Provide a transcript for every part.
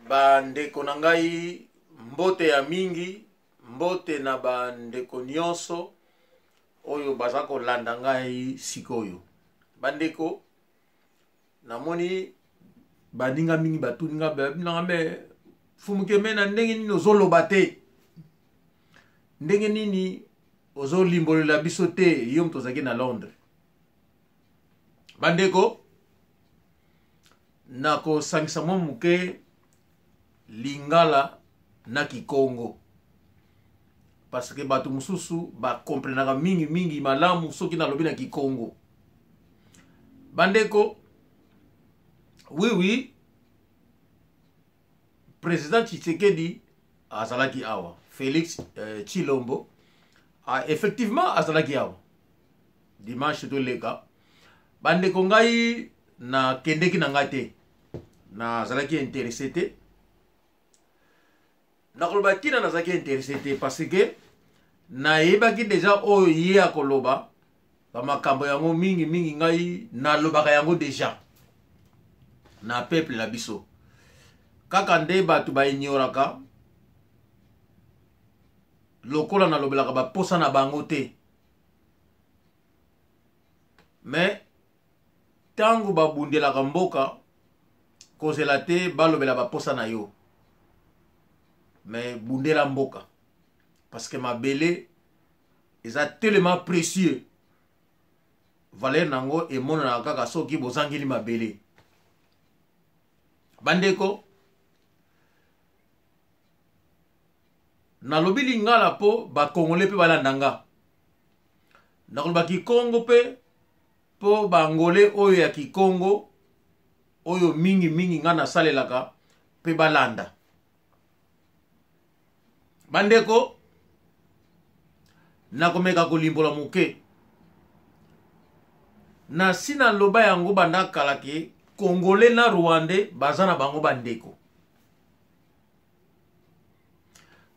Bandeko na ngai, mbote ya mingi, mbote na bandeko nyonso oyo baza kolanda ngai sikoyo. Bandeko, namoni baninga mingi batuni nga nanga me fumukeme na ndenge nini ozoloba te, ndenge nini ozolimbolela biso te, yo moto ozalaki na Londres. Bandeko, nakosangisa mwa moke lingala na kikongo parce que bato mosusu bakomprenaka mingi mingi malamu soki nalobi na kikongo. Bandeko, oui oui, président Tshisekedi azalaki awa, Félix Tshilombo effectivement azalaki awa dimanche toleka. Bandeko, ngai nakendeki na ngai te, nazalaki intéressé te. Nakoloba ntina nazalaki intéressé te parce que nayebaki deja oyo ye akoloba bamakambo yango mingi mingi, ngai nalobaka yango deja na peuple na biso. Kaka nde bato baignoraka lokola nalobelaka baposa na bango te. Mais ntango babundelaka mboka, kozela te balobela baposa na yo, mais bundela mboka parce que mabele eza tellement précieux, valeur nango emonanaka kaka soki bozangeli mabele. Bandeko, nalobi lingala mpo bakongole mpe balanda nga, nakoloba kikongo mpe mpo bangole oyo ya kikongo oyo mingi mingi nga nasalelaka mpe balanda. Bandeko, nakomeka kolimbola moke. Nasi naloba yango banda kala ke Congolais na Rwandais baza na bango bandeko.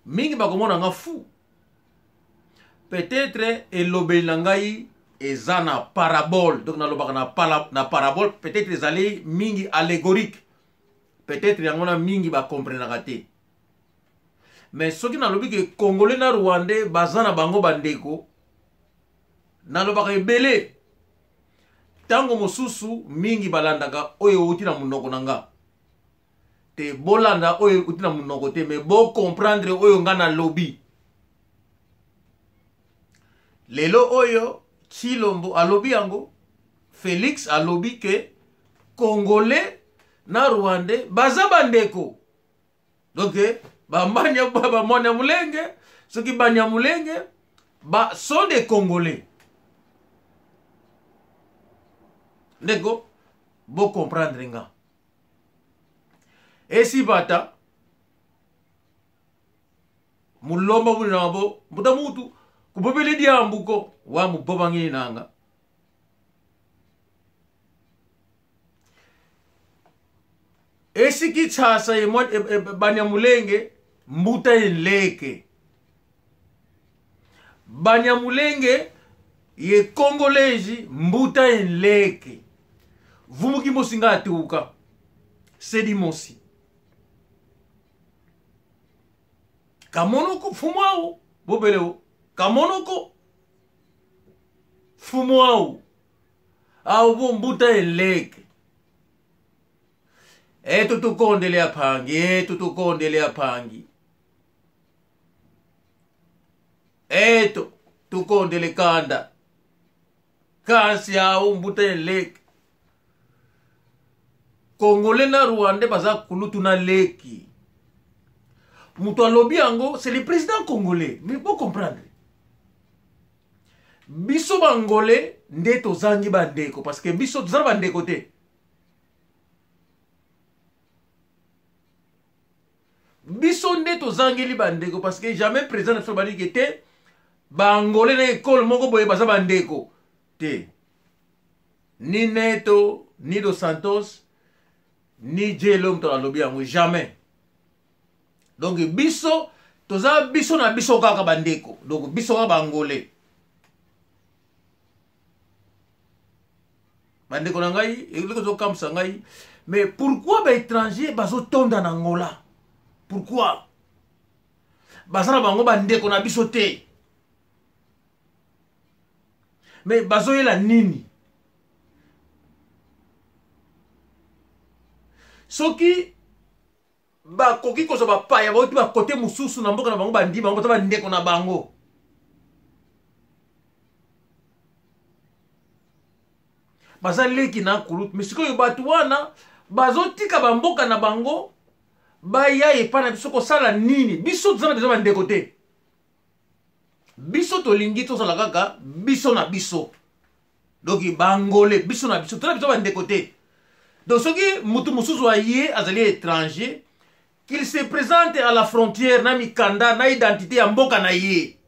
Mingi bakomona nga fou, peut-être elobeli na ngai eza na parabole, donc nalobaka na parabole, peut-être ezali mingi allégorique, peut-être yango na mingi bakomprenaka te. Mais soki nalobi ke Congolais na Rwandais baza na bango bandeko, nalobaka ebele. Ntango mosusu mingi balandaka oyo euti na monoko na nga te, bolanda oyo euti na monoko te, mais bocomprendre oyo nga nalobi. Lelo oyo Tshilombo alobi yango, Félix alobi ke Congolais na Rwandais baza bandeko. Donc bamanya bamwana mulenge, soki banyamulenge ba sont des Congolais. Ndeko, bo comprendre nga. Esibata mulomba muli nabo mbuta mutu kubobele diambuko wa muboba ngini nanga. Esiki chasa banyamulenge mbuta enleke banyamulenge ye congolais mbuta enleke vumuki mosinga atuka sedi mosi kamonoko fumu au bobeleo kamonoko fumu au au bo mbuta enleke etu tukondele aphangi etu tukondele aphangi eto tukondele kanda kasi au mbuta enleke. Congolais na Rwandais baza kulutu na leki. Moto alobi yango, c'est le président congolais. Mais bo comprendre, biso bangolais nde tozangi bandeko parce que biso toza na bandeko te. Biso nde tozangeli bandeko parce que jamais président na biso baliki te bangolais na ekole moko boye baza bandeko te. Ni Neto, ni Dos Santos, ni Jelo moto alobi yango jamais. Donc biso toza biso na biso kaka bandeko, donc biso kaka bangolais. Bandeko na ngai, eloko ezokamwisa ngai, mais pourquoi baétranger bazotonda na Angola? Pourquoi baza na bango bandeko na biso te? Mais bazoyela nini? Soki bakoki kozwa bapaya bauti bakote mosusu na mboka na bango, bandima bango, baza bandeko na bango. Baza leki na kulutu. Mais sikoyo bato wana bazotika bamboka na bango, baya epai na biso kosala nini? Biso toza na biso bandeko te. Biso tolingi tozala kaka biso na biso. Donc bangole, biso na biso, toza biso bandeko te. Donc soki mutu mosusu aye, azali étranger, qu'il se présente à la frontière na mikanda, na identité ya mboka na ye,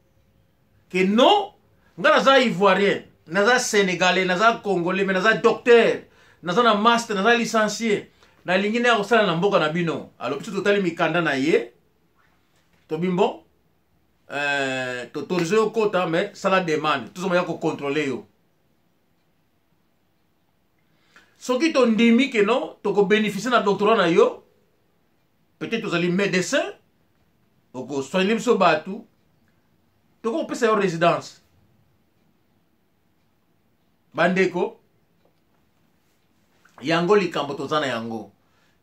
ke non, nga naza Ivoirien, naza Sénégalais, naza Congolais, mais naza docteur, naza na master, naza licencié, nalingi nde ya kosala na mboka na bino. Alors biso totali mikanda na ye, tobimbo toautorise yo kota, mais sala demande, tozoma ya kocontrôle yo. Soki tondimi ke non, tokobénéficie na doctorat na yo, peut-être ozali médecin, okosoigne biso bato, tokopesa yo résidence. Bandeko, yango likambo toza na yango.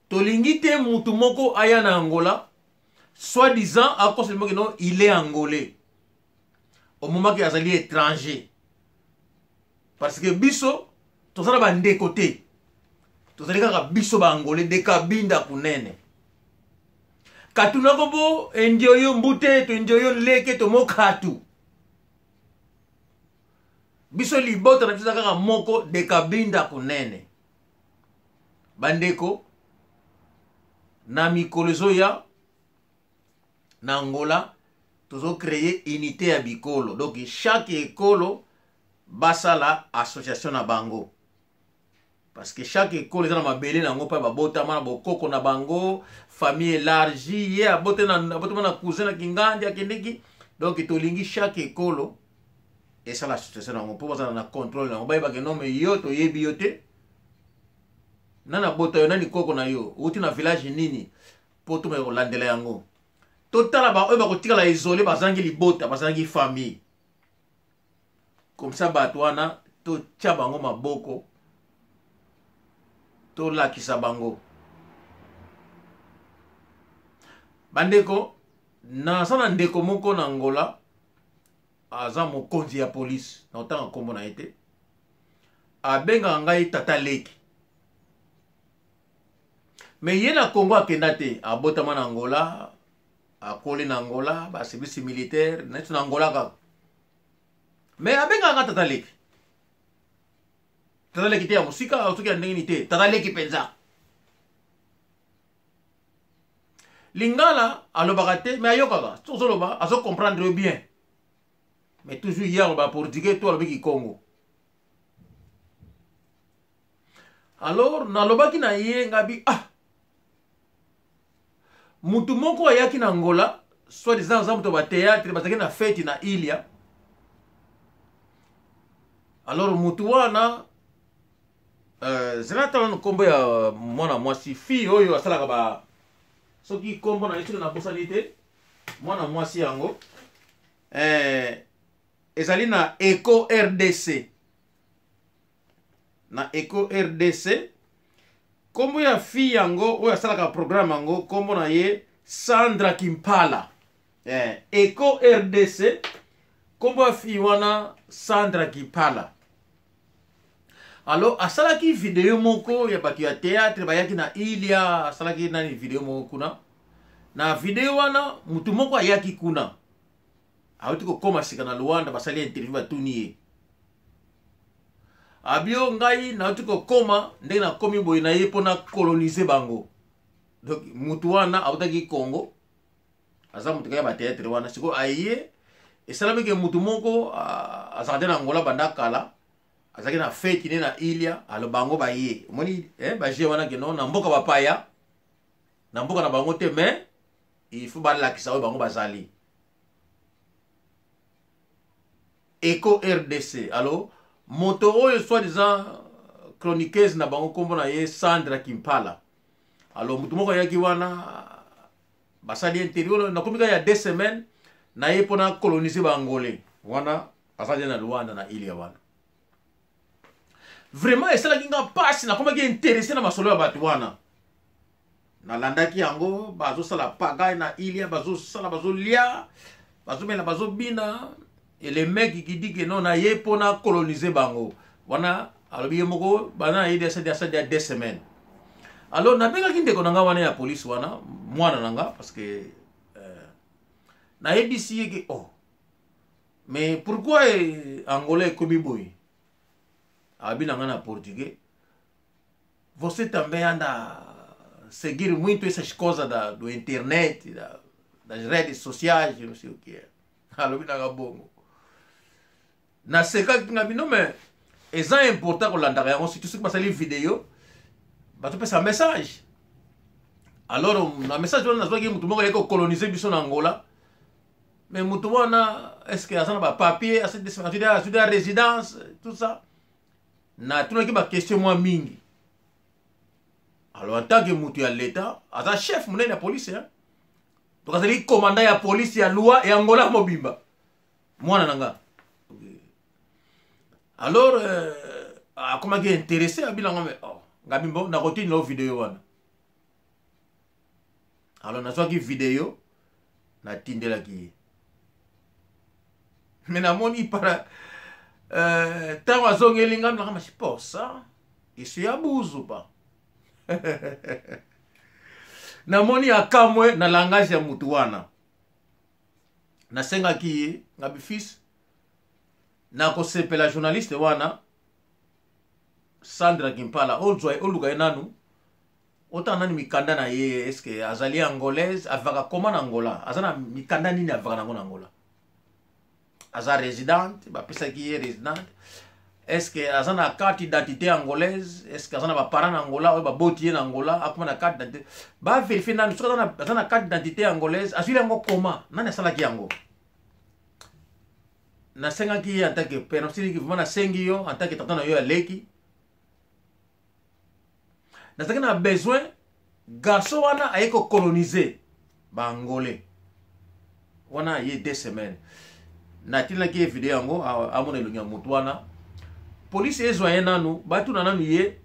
Tolingi te mutu moko aya na Angola, soit disant akoseli moki, non, il est angolais, omomaki azali étranger, parce que biso toza na bandeko te. Tozali kaka biso baangolais de Kabinda kunene katunako bo endioyo mbute to endioyo leke to mokatu. Biso libota na biso eza kaka moko, de Kabinda kunene. Bandeko, na mikolo ezoya na Angola, tozocreye unité ya bikolo. Donc chaque ekolo basala association na bango, parce que chaque ekolo eza na mabele na yango mpe babotama na bokoko na bango, famille élargie. Ye abotama na cousin na Kingandi, akendeki. Donc tolingi chaque ekolo esala association na yango mpo bazala na contrôle na yango, bayebake non, mais yo toyebi yo te, nani abota yo, nani koko na yo, outi na village nini, mpo tomeka kolandela yango. Totala baoyo bakotikala isolé, bazangi libota, bazangi famille. Comme ça bato wana totya bango maboko, tolakisa bango. Bandeko, naza na ndeko moko na Angola, aza mokonzi ya polise, na otanga nkombo na ye te. Abengaka ngai tata leki, mais ye na Congo akenda te. Abotama na Angola, akoli na Angola, baservice militaire neti na Angola kaka, mais abengaka nga tata leki. Tata leki te ya mosika, soki ya ndenge nini te, tata leki mpenza. Lingala alobaka te, mais ayokaka. Soki ozoloba, azocomprendre yo bien, mais toujours ye aloba portugais to alobi kikongo. Alors nalobaki na ye, ngabi, ah, mutu moko ayaki na Angola, soit disant aza moto ya batéâtre, bazalaki na feti na Ilia. Alors mutu wana, zela, tala nkombo ya mwana mwasi, fille oyo asalaka ba, soki nkombo na ye, soki nabosani te, mwana mwasi yango, ezali na Eco RDC. Na Eco RDC, nkombo ya fille yango oyo asalaka programme yango, nkombo na ye Sandra Kimpala. Eco RDC, nkombo ya fille wana Sandra Kimpala. Alors asalaki video moko ya bato ya théâtre bayaki na Ilia. Asalaki nani video moko kuna. Na video wana, mutu moko ayaki kuna, awuti kokóma sika na Luanda. Basali interview, batuni ye, abio: "Ngai nauti kokóma, ndenge nakomi boye na ye mpona coloniser bango." Donc mutu wana autaki Congo, aza motu kaka ya batéâtre wana. Sikoyo aye, esalami ke mutu moko azalaka te na Angola banda kala, azalaki na feti ne na Ilia. Alors bango baye, omoni, baje wana ke non, na mboka bapaya, na mboka na bango te, mais il faut balakisa oyo bango bazali. Eco RDC. Alors moto oyo, soi disant chroniqueuse na bango nkombo na ye Sandra Kimpala. Alors motu moko ayaki wana, basali interview. Nakomi kaka ya 2 semaines na ye mpona coloniser Baangolais wana. Azali na Luanda, na Ilia wana. Vraiment esalaki nga mpasi. Nakomaki intéressé na masolo ya bato wana. Nalandaki yango, bazosala pagaille na Ilia, bazosala, bazolia, bazomela, bazobina. Et le mec qui dit que non, na ye mpona coloniser bango wana, alobi ye moko bana na ye asali asali ya 2 semaines. Alors nabengaki ndeko na nga wana ya police wana, mwana na nga, parce que nayebisi ye ke: "Oh, mais pourquoi Angola ekomi boye?" Alobi na nga na portugais: "Você também anda a seguir muito essas coisas do internet, das redes sociais, não sei o que." Alobi nanga bongo, nasekaki. Nga bino, mais eza important kolandaka yango, surtout soki basali video, bazopesa message. Alors na message wana nazwaki, mutu moko ayaki kocoloniser biso na Angola. Mais mutu wana, est ce que aza na bapapier, azwi ya résidence, tout ça? Natunaki baquestion mwa mingi. Alors en tant que mutu ya l'État, aza chef monene ya police, hein? Donc azali commandant ya police ya loi ya Angola mobimba, mwana na nga. Alors akomaki intéressé abilanga. Mais oh, ngabi mbo nakotinela video wana. Alors nazwaki video, natindelaki ye. Mais namoni para ntango azongeli nga naka masi posa iso ya buzu pa, namoni akamwe na langage ya mutu wana. Nasengaki ye, ngabi: "Fils, nakosepela journaliste wana Sandra Kimpala, ozwa, oluka ye nanu, otala nani mikanda na ye. Est-ce azali angolaise? Avaka koma na Angola? Aza na mikanda nini avaka nango na Angola? Aza résidente? Bapesaki ye résidente? Est-ce aza na carte d'identité angolaise? Est-ce aza na baparent na Angola oyo baboti ye na Angola, akoma na carte d'identité? Baverifie nanu soki aza na carte d'identité angolaise. Azwili yango koma? Nani asalaki yango?" Nasengaki ye en tant que père, nasiliki vraiment, nasengi yo en tant que tata na yo ya leki, nazalaki na besoin garçon wana aye kocoloniser Baangolais wana ye 2 semaines. Natindelaki ye video yango, amona elongi ya motu wana. Polisi ezwa ye nanu, batuna nanu ye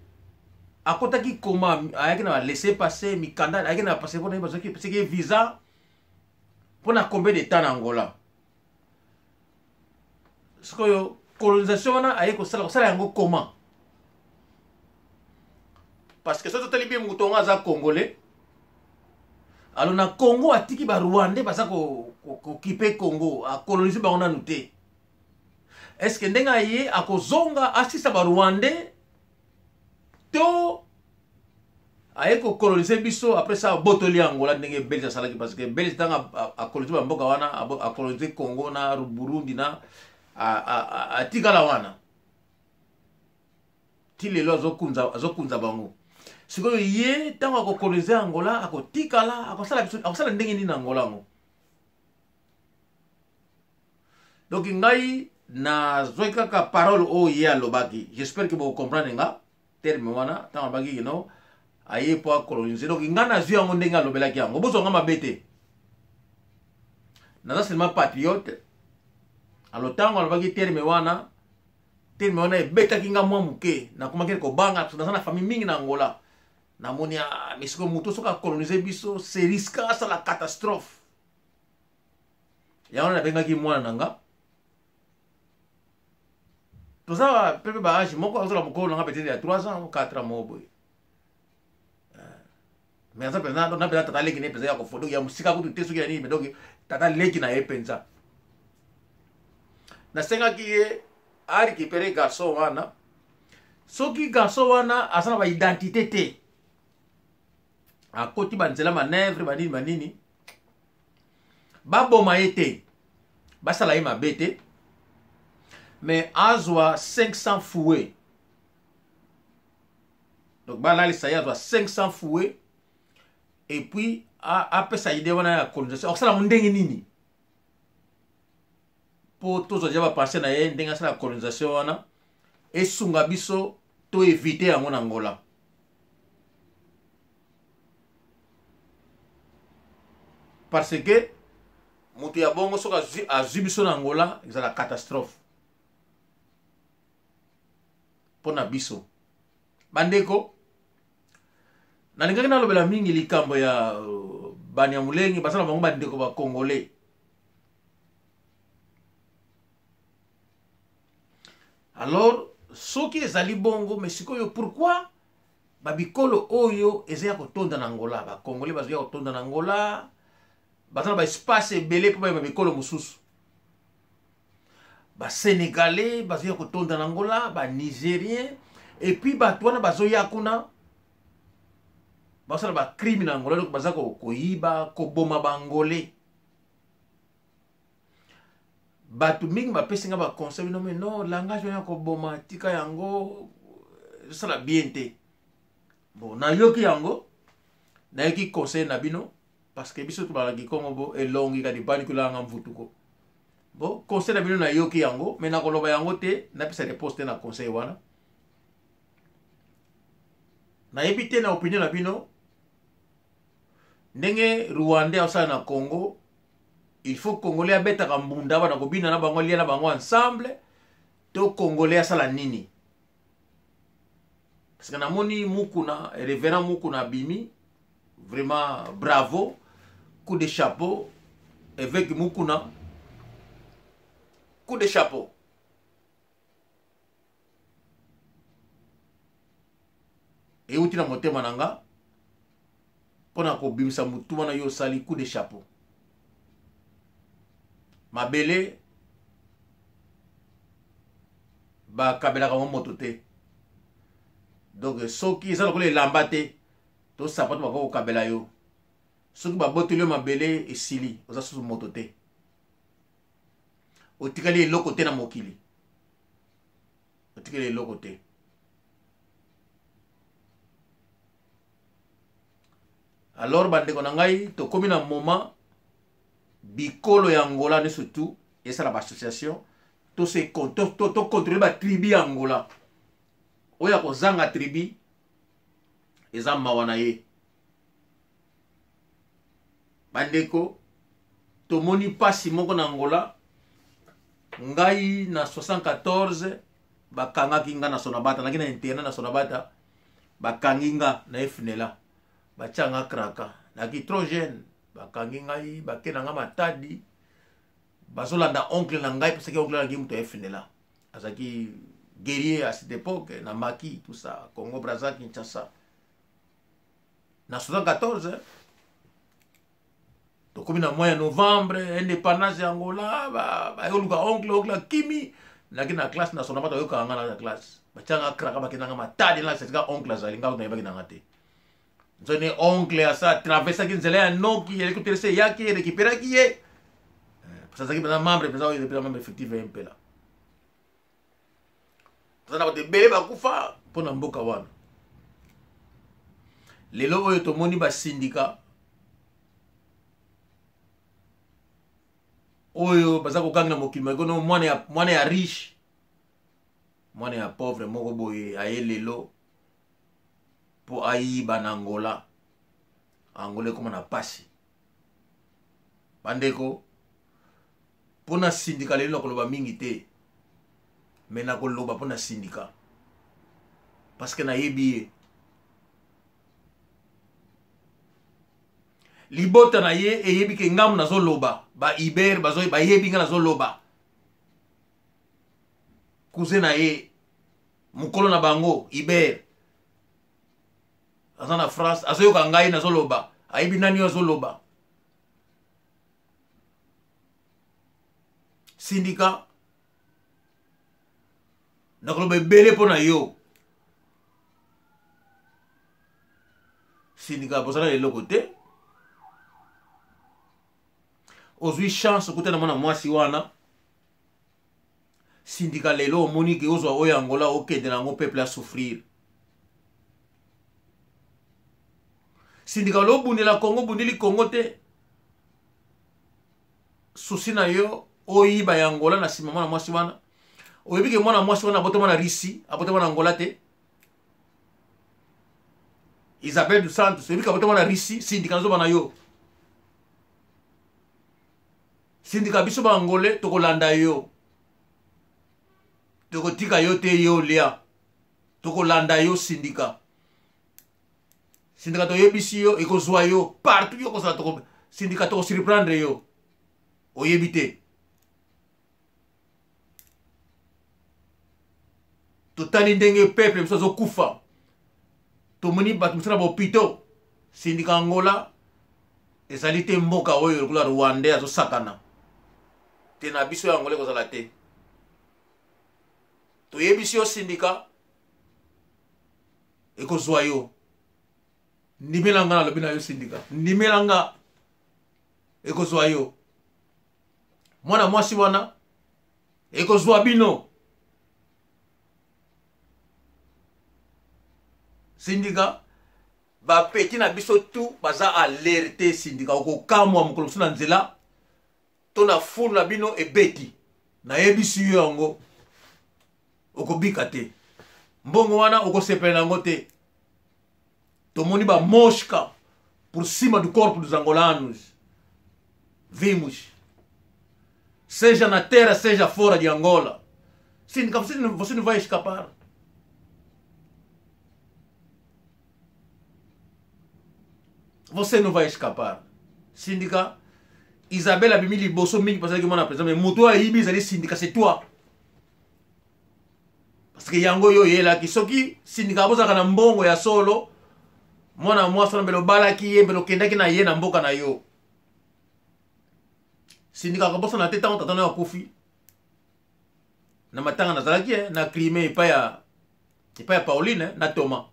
akɔtaki koma, ayaki na balaissez-passer, mikanda, ayaki na passeport na ye, bazwaki, pesaki ye visa mpona combien de temps na Angola? Sikoyo colonisation wana aye kosala, kosala yango comment? Parce que soki totali bien, moto yango aza congolais. Alors na Congo atiki Barwandais baza kokipe Congo, akolonise bango nanu te. Est ce que ndenge aye akozonga asisa Barwandais to aye kokolonise biso, après ça abotoli Angola ndenge Belge asalaki? Parce que Belge, ntango akolonise bamboka wana, akolonise Congo na Burundi na atikala wana ti lelo, azokunza bango. Sikoyo ye ntango akokolonize Angola, akotikala, akosala biso, akosala ndenge nini na Angola yango? Donc ngai nazwaki kaka parole oyo ye alobaki. J'espère que bocomprendre nga terme wana. Ntango alobaki kino aye mpo akolonize, donc ngai nazwi yango ndenge alobelaki yango. Bozwa nga mabe te, naza seulement patriote. Alors ntango alobaki terme wana, terme wana ebetaki nga mwa moke. Nakomaki kobanga. Naza na famille mingi na Angola. Namoni mais sikoyo moto soki akolonize biso, c'est risque asala catastrophe. Yango wana nabengaki mwana na nga. Toza pepe baage moko, azala mokolo na nga peut-être ya 3 ans ou 4 ans moko boye. Mais aza mpenza na mpenza tata leki na ye mpenza ya kofo, donc ya mosika kutu te soki ya nini, mais donc tata leki na ye mpenza. Nasengaki ye arécupérer garçon wana. Soki garçon wana aza na baidentité te, akoti banzela manœuvre banini banini, baboma ye te, basala ye mabe te, mais azwa 500 fouet. Donc balalisa ye, azwa 500 fouet, et puis apesa idée wana ya colonisation, akosala yango ndenge nini, mpo tozwa deja bapense na ye ndenge asala colonisation wana, esunga biso. To éviter yango na Angola. Parce que moto ya bongo soki azwi biso na Angola, ezala catastrophe mpo na biso. Bandeko, nalingaki nalobela mingi likambo ya Banyamulenge, baza na bango bandeko ba Congolais. Alors soki ezali bongo, mais sikoyo pourquoi babikolo oyo eza ya kotonda na Angola, Bacongolais bazoya kotonda na Angola, baza na baespace ebele mpo bayeba bikolo mosusu? Basénégalais bazoya kotonda na Angola, Banigérien, et puis bato wana bazoya kuna, basala bacrime na Angola, donc baza koyiba, koboma Baangolais. Bato mingi bapesi nga baconseil bino, mais non, langage wana ya koboma, tika yango, ezosala bien te. Bon, nayoki yango, nayoki conseil na bino, parce que biso tobalaki Kongo bo elongi kadi bani kulanga mvutuko. Bon, conseil na bino nayoki yango, mais nakoloba yango te, napesa réponse te na conseil wana. Nayebi te na opinion na bino, ndenge Rwandais asala na Congo, il faut Congolais abetaka mbunda bana kobina na bango, alia na bango ensemble, to Congolais asala nini? Parce que namoni Mukuna, révérend Mukuna abimi, vraiment bravo, coup de chapeau, évêque Mukuna, coup de chapeau. Euti na motema na nga mpo na kobimisa motu wana yo osali, coup de chapeau. Mabele bakabelaka ngo moto te, donc soki eza lokola elamba te to sapato bakoki kokabela yo, soki baboteli yo mabele, esili, oza susu moto te, otikali eloko te na mokili, otikali eloko te. Alors bandeko na ngai, tokomi na moment bikolo ya Angola nyonso tu esala baassociation, tocontrôle batribu ya Angola. Oyo akozanga tribu, eza mawa na ye. Bandeko, tomoni mpasi moko na Angola. Ngai na 74 bakangaki nga na Sonabata, naki na internat na Sonabata, bakangi nga na FNLA, batia nga kraka, naki trop jeune, bakangi ngai, bake na nga Matadi, bazolanda oncle na ngai, parce que oncle naki moto ya FNLA, azalaki guerrier à cette époque na maki, tout ça, Congo Brazza, Kinshasa na 74. Tokomi na mois ya novembre, indépendance ya Angola, bayoluka oncle, oncle akimi. Naki na classe na Sonabata, bayokaka nga na classe, batianga kraka, bakendanga Matadi na esika oncle azali. Nga nayebaki nanga te. Nzoni oncle asa traversaki nzela ya noki, hélicoptère se eyaki, récupéraki ye, parce azalaki mpenza membre mpenza oyo mpenza membre effectif ya MPLA. Toza na bato ebele bakufa mpo na mboka wana. Lelo oyo tomoni basindika oyo baza kokangela mokili makono, mwana ya riche, mwana ya pauvre moko boye aye lelo mpo ayiba na Angola. Angola ekóma na pasi. Bandeko, mpo na sindika lelo nakoloba mingi te, mais nakoloba mpo na sindika parce que nayebi ye, libota na ye eyebi ke ngambu nazoloba, baiber bayebi nga nazoloba. Cousin na ye, mokolo na bango Iber, aza na France, azoyoka ngai nazoloba, ayebi nani oyo azoloba. Sindika, nakoloba ebele mpo na yo. Sindika, bozala eloko te, ozwi chance okutana mwana mwasi wana. Sindika, lelo omoni ke ozwa oyo Angola, okende na yango, peuple asouffrir. Sindika, lo obundela Kongo, obundeli Kongo te, susi na yo oyiba ya Angola na nsima mwana mwasi wana. Oyebi ke mwana mwasi wana abotama na Russie, abotama na Angola te. Isabel dos Santos, oyebi kabotama na Russie, sindika nazoba na yo. Sindika biso ba Angolais tokolanda yo. Tokotika yo te yo lia. Tokolanda yo sindika. Sindika toyebisi yo ekozwa yo partout yo kozala toko sindika toko surprendre yo. Oyebi te. Totali ndenge peuple mosusu azokufa. Tomoni bato mosusu na bahopitaux. Sindika Angola ezali te mboka oyo lokola Rwandais azosakana. Te na biso ya Angola ekozala te. Toyebisi yo sindika ekozwa yo. Ndimela nga nalobi na yo sindika. Ndimela nga ekozwa yo. Mwana mwasi wana ekozwa bino. Sindika bapeti na biso tu baza alerte. Sindika okokamwa mokolo mosusu na nzela to na fulu na bino ebeti. Nayebisi yo yango okobika te. Mbongo wana okosepela yango te. Tomoni ba mosca por cima do corpo dos angolanos. Vimos. Seja na terra, seja fora de Angola. Sindika, você não vai escapar. Você não vai escapar. Sindika, Isabelle abimi liboso mingi parce que mwana président, mais moto ayibi ezali sindika, c'est toi. Parce que yango yo oyelaki soki sindika bozalaka na mbongo ya solo, mwana mwasi wana mbele obalaki ye, mbele okendaki na ye na mboka na yo. Sindika akobosana te ntango tata na yo akufi. Na matanga nazalaki na Crimée epai ya Pauline na Thomas.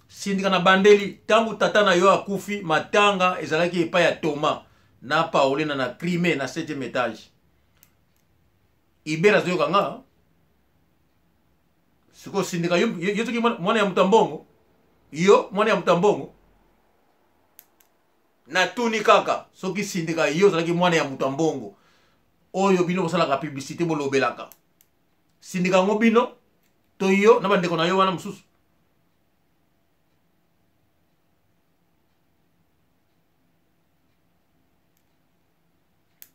Sindika na bandeli ntango tata na yo akufi, matanga ezalaki epai ya Thomas na Pauline na Crimée na 7e étage. Ibera azoyoka nga. Sikoyo sindika yo, yo soki mwana ya moto ya mbongo, yo mwana ya moto ya mbongo, natuni kaka soki sindika yo ozalaki mwana ya moto ya mbongo oyo bino bosalaka publicité bolobelaka sindika yango bino to yo na bandeko na yo wana mosusu.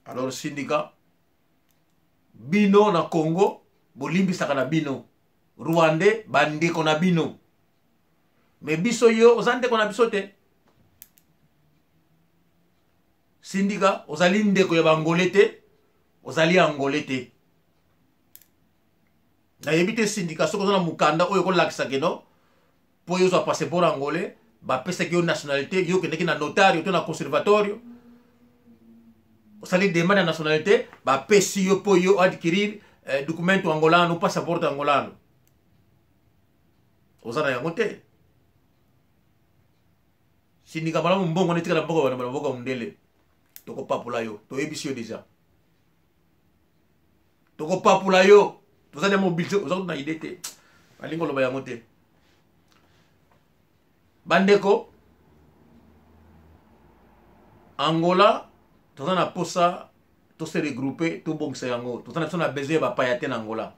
Alors sindika bino na Congo bolimbisaka na bino Rwandais bandeko na bino, mais biso yo oza ndeko na biso te. Sindika ozali ndeko ya bangole te, ozali angole te. Nayebi te sindika soki oza na mokanda oyo okolakisa keno mpo yo ozwa passeport angolais, bapesaki yo nationalité, yo okendaki na notario to na conservatorio, osali demande ya nationalité, bapesi yo mpo yo adquirir documento angolano, passeport angolano. Oza na yango te. Sindika malamu mbongo netikala mboka na mboka mondele. Tokopapola yo, toyebisi yo deja. Tokopapola yo, toza na mobilité, oza na idée te. Balingi koloba yango te. Bandeko, Angola, toza na posa to se regrouper, tobongisa yango. Toza na biso na besoin ya bapaya te na Angola.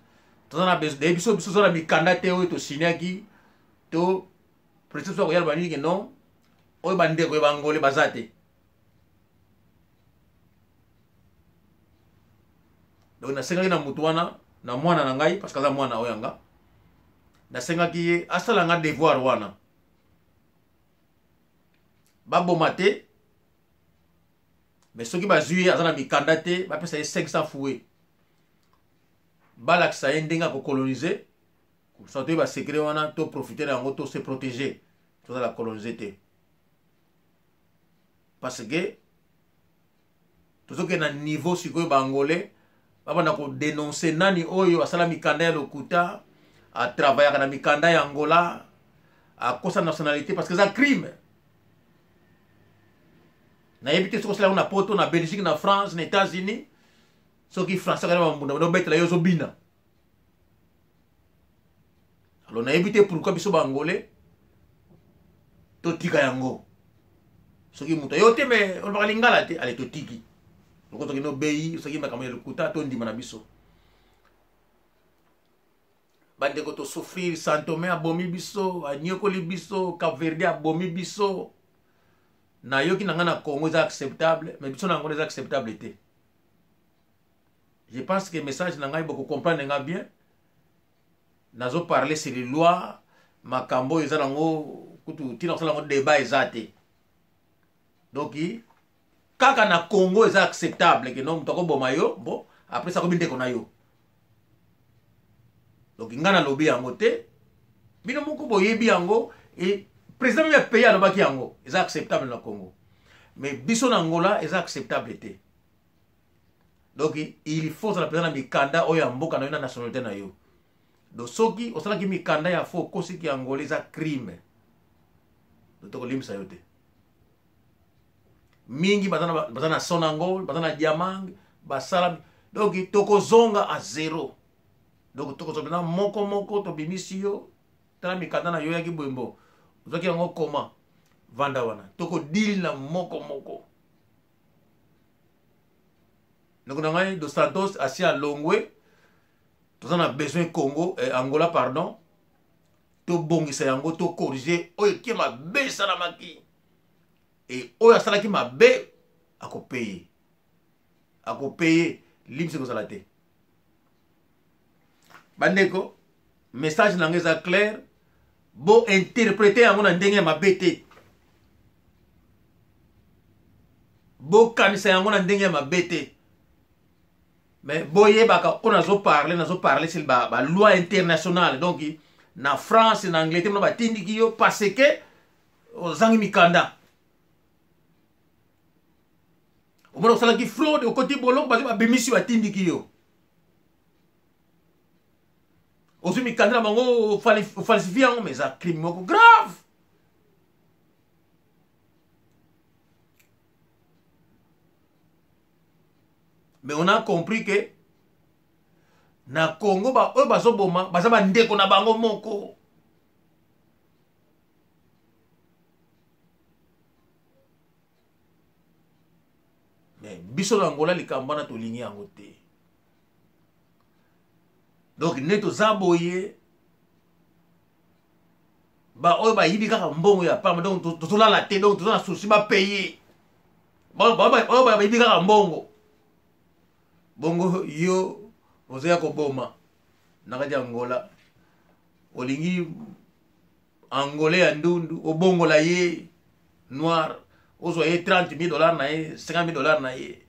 Toza na besoin, d'ailleurs biso biso toza na mikanda te oyo tosignaki to président biso akoyala banini ke non, oyo bandeko ya bangole baza te. Donc nasengaki na motu wana, na mwana na ngai, parce que aza mwana oyo yanga, nasengaki ye asala nga devoir wana. Baboma te, mais soki bazwi ye aza na mikanda te, bapesa ye 500 fouet. Balakisa ye ndenge akokolonize, comme ça toyeba secret wana, to profiter na yango, to se protéger, tozala coloniser te. Parce que tozokende na niveau sikoyo ba Angolais babanda kodénoncer nani oyo asala mikanda ya lokuta, atravaillaka na mikanda ya Angola, akosa nationalité, parce que eza crime. Nayebi te soki osala yango na Poto, na Belgique, na France, na États-Unis, soki français akana bambunda banobetela yo ozobina. Alors nayebi te pourquoi biso ba Angolais totika yango. Soki moto yo te me olobaka lingala te, ale totiki. Loko tokende obeyi, soki makambo ya lokuta tondima na biso. Bandeko, tosouffrir. Santome abomi biso, anyokoli biso, Cap Verde abomi biso. Nayoki na ngai na Congo eza acceptable, mais biso na Angola eza acceptable te. Je pense que message na ngai bokocomprendre nga bien. Nazoparle sur les lois, makambo oyo eza nango kutu ntina kosala yango débat eza te. Donc kaka na Congo eza acceptable ke no moto akoboma yo, bon, après ça akomi ndeko na yo. Donc ngai nalobi yango te, bino moko boyebi yango. E président ya pays alobaki yango, eza acceptable na Congo, mais biso na Angola eza acceptable te. Donc il faut ozala mpenza na mikanda oyo ya mboka na yo, na nationalité na yo. Donc soki osalaki mikanda ya faux, okosiki Angola, eza crime. Donc tokolimbisa yo te. Mingi baza na Sonangol, baza na Diamang, basala. Donc tokozonga à zéro. Donc tokozwa mpenza moko moko, tobimisi yo, tala mikanda na yo yaki boyembo, ozwaki yango koma vanda wana, tokodili na moko moko. Ndeko na ngai Dos Santos asi alongwe. Toza na besoin Congo, Angola, pardon, tobongisa yango, tocorrige oyo ekie mabe esalamaki. E oyo asalaki mabe akopeye, akopeye, limbisi kozala te. Bandeko, message na ngai eza clair, bo interprete yango na ndenge ya mabe te, bokanisa yango na ndenge ya mabe te, mais boyebaka oyo nazoparle, nazoparle sur baloi ba internationale. Donc na France, na Angleterre, mona batindiki yo parce que ozangi mikanda, omona osalaki fraude, okoti boloko, bazo babimisi, batindiki yo, ozwi mikanda na bango, ofalsifie yango, mais eza crime moko grave. Mais on a compris que na Congo ba oyo bazoboma baza bandeko na bango moko. Mais biso na Angola, likambo wana tolingi yango te. Donc nde toza boye, baoyo bayibi kaka mbongo ya pamba, donc tozolala te. Donc toza na souci bapaye oyo bayibi kaka mbongo. Bongo yo ozoya koboma na kati ya Angola, olingi Angolais ya ndundu, obongola ye noir, ozwa ye 30 000 dollars na ye, 50 000 dollars na ye.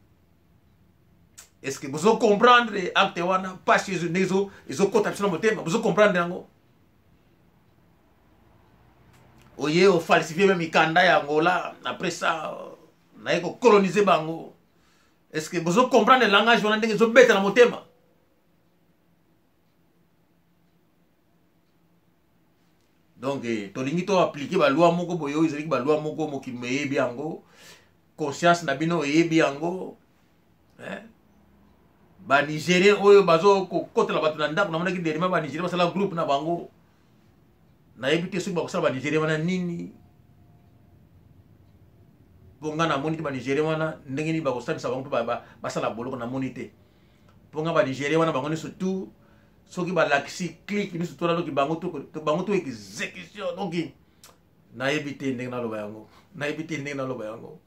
Est ce que bozo comprendre acte wana, pasi ndenge ezokɔta biso na motema? Bozo comprendre yango? Oye ofalsifie me mikanda ya Angola, après ça naye kocolonize bango. Est ce que bozo comprendre langage wana ndenge ezobeta na motema? Donc tolingi to appliquer baloi moko boye oyo ezalaki baloi moko mokili eyebi yango, conscience na bino eyebi yango, eh? Banigérien oyo bazokotela bato na ndako, namonaki dernièrement Banigérien basala groupe na bango. Nayebi te soki bakosala Banigérien wana nini, mpo nga namoni te Banigérien wana ndenge nini bakosalisa bango mpe basala boloko. Namoni te, mpo nga Banigérien wana bango nyonso tout, soki balakisi clique nyonso to naloki bango bango to exécution. Donc nayebi te ndenge naloba yango, nayebi te ndenge naloba yango.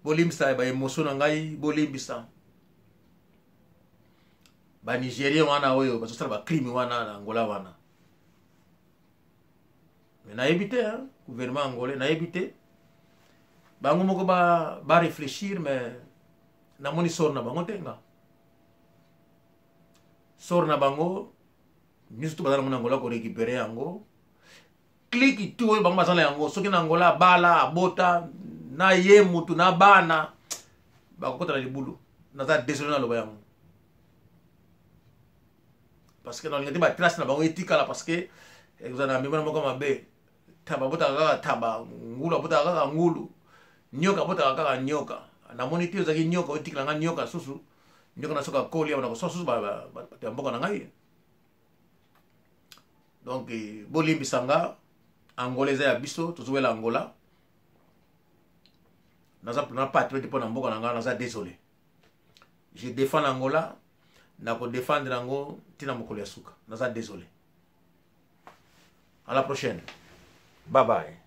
Bolimbisa baémotion na ngai, bolimbisa. Banigérien wana oyo bazosala bacrime wana na Angola wana, mais nayebi te, gouvernement angolais, nayebi te, bango moko baréfléchir ba, mais namoni sort na bango te. Nga sort na bango nyonso to baza nango na Angola, korécupérer yango, clique tout oyo bango baza na yango, soki na Angola abala, abota na ye mutu na bana, bakokota na libulu. Naza désolé naloba yango parce que nalinga te batrace na bango etikala, parce que ekozala na mimona moko mabe. Taba abotaka kaka taba, ngulu abotaka kaka ngulu, nyoka abotaka kaka nyoka. Namoni te ozalaki nyoka, otikala nga nyoka susu, nyoka na soki akoli awa na kosala susu bato ya mboka na ngai. Donc bolimbisa nga. Angola eza ya biso, tozowela Angola. Naza na patriote mpo na mboka na ngai. Naza désolé, je défends l'Angola, nakodéfendre yango ntina mokolo ya suka. Naza désolé. À la prochaine. Bye bye.